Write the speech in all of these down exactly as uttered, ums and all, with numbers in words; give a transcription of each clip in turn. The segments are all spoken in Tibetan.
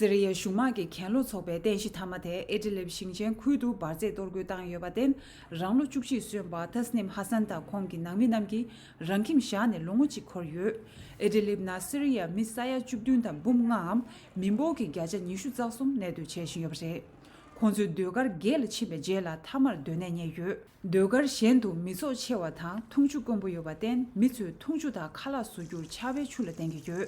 སི་རི་ཡའི་གཞུང་དམག་གི་གྱེན་ལོག་ཚོགས་པའི་རྟེན་གཞི་མཐའ་མ་དེ་ཨི་ཏི་ལིབ་ཞིང་ཆེན་ཁུལ་དུ་འབར་རྫས་གཏོར་རྒོལ་བཏང་ཡོད་པར་བརྟེན། རང་ལོ་བཅུ་གཅིག་སོན་པ་ཏཱ་སི་ནིམ་ཧ་སན་དང་ཁོང་གི་ནང་མི་རྣམས་ཀྱིས་རང་ཁྱིམ་བཞག་ནས་ལོ་ངོ་གཅིག་འཁོར་ཡོད། ཨི་ཏི་ལིབ་ནང་སི་རི་ཡ་མི་ས་ཡ་བཅུ་བདུན་དང་འབུམ་ལྔའམ་མི་འབོར་གྱི་བརྒྱ་ཆ་ཉི་ཤུ་རྩ་གསུམ་གནས་སྡོད་བྱེད་བཞིན་ཡོད་པ་རེད། ཁོང་ཚོས་ཟློས་གར་བརྒྱད་ལ་ཕྱིན་པའི་རྗེས་ལ་མཐའ་མར་སྡོད་གནས་རྙེད་ཡོད། ཟློས་གར་གཞན་དུ་མི་ཚོགས་ཆེ་བ་དང་འཐུང་ཆུ་དཀོན་པོ་ཡོད་པར་བརྟེན། མི་ཚོས་འཐུང་ཆུ་དང་ཁ་ལག་བཟོ་རྒྱུར་ཆར་པའི་ཆུ་ལ་བརྟེན་གྱི་ཡོད།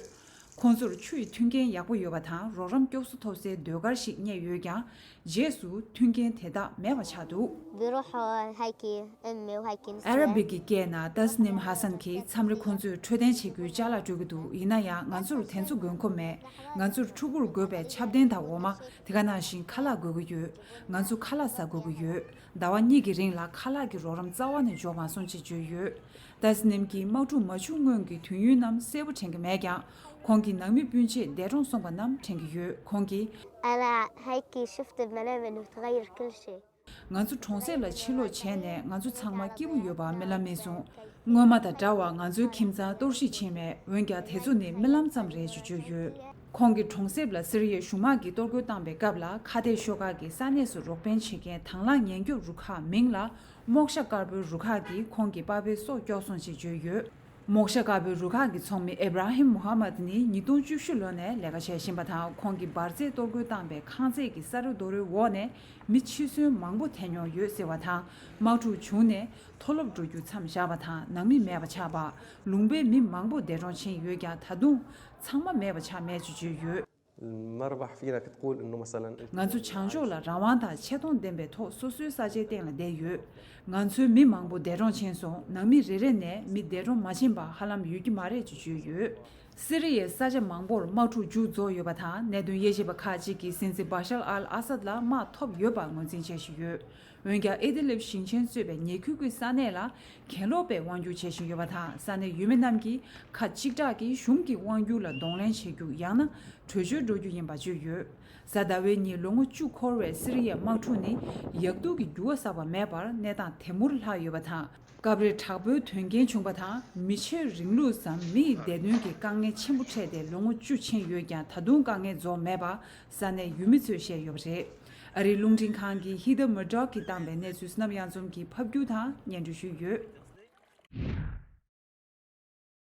ཁོང་ཚོར་ཆུ་ཡི་མཐུན་རྐྱེན་ཡག་པོ་ཡོད་པ་དང་། རོགས་རམ་མགྱོགས་སུ་ཐོབ་སའི་ཟློས་གར་ཞིག་རྙེད་ཡོད་ཀྱང་། རྗེས་སུ་མཐུན་རྐྱེན་དེ་དག་མེད་པ་ཆགས་འདུག། بروح هايكي أمي وهايكي ཨ་ར་བིག་གི་སྐད་ནང་ཏཱ་སི་ནིམ་ཧ་སན་གྱིས་མཚམས་རེ་ཁོང་ཚོས་འཕྲོད་བསྟེན་བྱེད་རྒྱུའི་ཅ་ལག་སྤྲོད་ཀྱི་འདུག། ཡིན་ན་ཡང་ང་ཚོར་དེ་ཚོ་དགོས་མཁོ་མེད། ང་ཚོར་ཕྲུ་གུར་དགོས་པའི་ཆབ་ལྡན་དང་འོ་མ། དེ་ག་ནང་བཞིན་ཁ་ལག་དགོས་ཀྱི་ཡོད། ང་ཚོ་ཁ་ལག་ཟ་དགོས་ཀྱི་ཡོད། ཟླ་བ་གཉིས་ཀྱི་རིང་ལ་ཁ་ལག་གི་རོགས་རམ་རྩ་བ་ནས་འབྱོར་མ་སོང་ཅེས་བརྗོད་ཡོད། ཏཱ་སི་ནིམ་གྱིས་དམག་འཁྲུག་མ་བྱུང་སྔོན་གྱི་དུས་ཡུན་རྣམས་གསལ་པོ་དྲན་གྱི་མེད་ཀྱང་། ཁོང་གི་ནང་མི་སྤུན་མཆེད་འདས་གྲོངས་སོང་པ་རྣམས་དྲན་གྱི་ཡོད། ཁོང་གིས། أنا هيك شفت بمنام إنه تغير كل شيء. ང་ཚོ་གྲོང་གསེབ་ལ་ཕྱིར་ལོག་བྱས་ནས། ང་ཚོ་ཚང་མ་སྐྱིད་པོ་ཡོད་པ་རྨི་ལམ་རྨིས་སོང་། སྔོན་མ་དང་འདྲ་བར་ང་ཚོའི་ཁྱིམ་ཚང་གཏོར་བཤིག་ཕྱིན་མེད། འོན་ཀྱང་དེ་ཚོ་ནི་རྨི་ལམ་ཙམ་རེད་ཅེས་བརྗོད་ཡོད། ཁོང་གིས་གྲོང་གསེབ་ལ་སི་རི་ཡའི་གཞུང་དམག་གིས་གཏོར་རྒོལ་བཏང་པའི་སྐབས་ལ། ཁ་གཏད་ཤོག་ཁག་གིས་ས་གནས་སུ་རོགས་ཕན་བྱེད་མཁན་དང་བླངས་ཉེན་སྐྱོབ་རུ་ཁག་མིང་ལ་རྨོག་ཞྭ་དཀར་པོའི་རུ་ཁག་གིས་ཁོང་གི་པ་ཕའི་སྲོག་སྐྱོབ་སོང་ཞེས་བརྗོད་ཡོད། རྨོག་ཞྭ་དཀར་པོའི་རུ་ཁག་གི་ཚོགས་མི་ཨེབ་ར་ཧིམ་མུ་ཧམ་མད་ནི་ཉིས་སྟོང་བཅུ་བཞི་ལོ་ནས་ལས་ཀ་བྱེད་བཞིན་པ་དང་། ཁོང་གིས་འབར་རྫས་གཏོར་རྒོལ་བཏང་པའི་ཁང་བརྩེགས་ཀྱི་ས་རུ་རྡོ་རོའི་འོག་ནས་མི་འཆི་གསོན་མང་པོ་ཐོན་མྱོང་ཡོད་ཟེར་བ་དང་། དམག་འཁྲུག་བྱུང་ནས་མཐོ་སློབ་འགྲོ་རྒྱུ་མཚམས་བཞག་པ་དང་། ནང་མི་མེད་པ་ཆགས་པ། ལུང་པའི་མི་མང་པོ་འདས་གྲོངས་ཕྱིན་ཡོད་ཀྱང་། ད་དུང་ཚང་མ་མེད་པ་ཆགས་མེད་ཅེས་བརྗོད་ཡོད། المربح فينا كتقول إنه مثلا ང་ཚོ་བྱང་ཕྱོགས་ལ་རང་དབང་དང་ཆེ་མཐོང་ལྡན་པའི་ཐོག་སོ་སོའི་ས་ཆའི་སྟེང་ལ་བསྡད་ཡོད། ང་ཚོའི་མི་མང་པོ་འདས་གྲོངས་ཕྱིན་སོང་། ནང་མི་རེ་རེ་ནས་མི་འདས་གྲོངས་མ་ཕྱིན་པ་ཧ་ལམ་ཡོད་ཀྱི་མ་རེད་ཅེས་བརྗོད་ཡོད། སི་རི་ཡའི་ས་ཆ་མང་པོར་དམག་འཁྲུག་མཇུག་རྫོགས་ཡོད་པ་དང་། གནད་དོན་དབྱེ་ཞིབ་པ་ཁག་ཅིག་གིས་སྲིད་འཛིན་བྷ་ཤར་ཨལ་ཨ་སཱད་ལ་དམག་ཐོབ་ཡོད་པར་ངོས་འཛིན་བྱེད་བཞིན་ཡོད། འོན་ཀྱང་། ཨི་དི་ལིབ་ཞིང་ཆེན་གཙོས་པའི་ཉེ་ཁུལ་གྱི་ས་གནས་ལ་གྱེན་ལོག་པས་དབང་སྒྱུར་བྱེད་བཞིན་ཡོད་པ་དང་། ས་གནས་ཡུལ་མི་རྣམས་ཀྱིས་ཁ་གཅིག་གྲགས་ཀྱིས་གཞུང་གི་དབང་སྒྱུར་ལ་གདོང་ལེན་བྱེད་རྒྱུ། ཡང་ན་བྲོས་བྱོལ་འགྲོ་རྒྱུ་ཡིན་པ་བརྗོད་ཡོད། གཟའ་ཟླ་བའི་ཉིན་ལོ་ངོ་བཅུ་འཁོར་བའི་སི་རི་ཡའི་དམག་འཁྲུག་ནི་ཡག་སྡུག་གི་འགྱུར་བ་གསར་པ་མེད་པར་གནས་སྟངས་དེ་མུར་ལྷག་ཡོད་པ་དང་། སྐབས་རེ་དྲག་པོའི་དོན་རྐྱེན་བྱུང་པ་དང་། མི་ཆོས་རིང་ལུགས་སམ་མི་ཡི་བདེ་དོན་གྱི་དཀའ་ངལ་ཆེན་པོ་འཕྲད་དེ་ལོ་ངོ་བཅུ་ཕྱིན་ཡོད་ཀྱང་། ད་དུང་དཀའ་ངལ་རྫོགས་མེད་པ་ས་གནས་ཡུལ་མི་ཚོས་བཤད་ཡོད་པ་རེད། ཨ་རིའི་རླུང་འཕྲིན་ཁང་གིས་ཧི་ཐར་མར་ཌོག་གིས་བཏང་པའི་གནས་ཚུལ་བསོད་ནམས་གཡང་འཛོམས་ཀྱིས་ཕབ་སྒྱུར་དང་སྙན་སྒྲོན་ཞུས་ཡོད།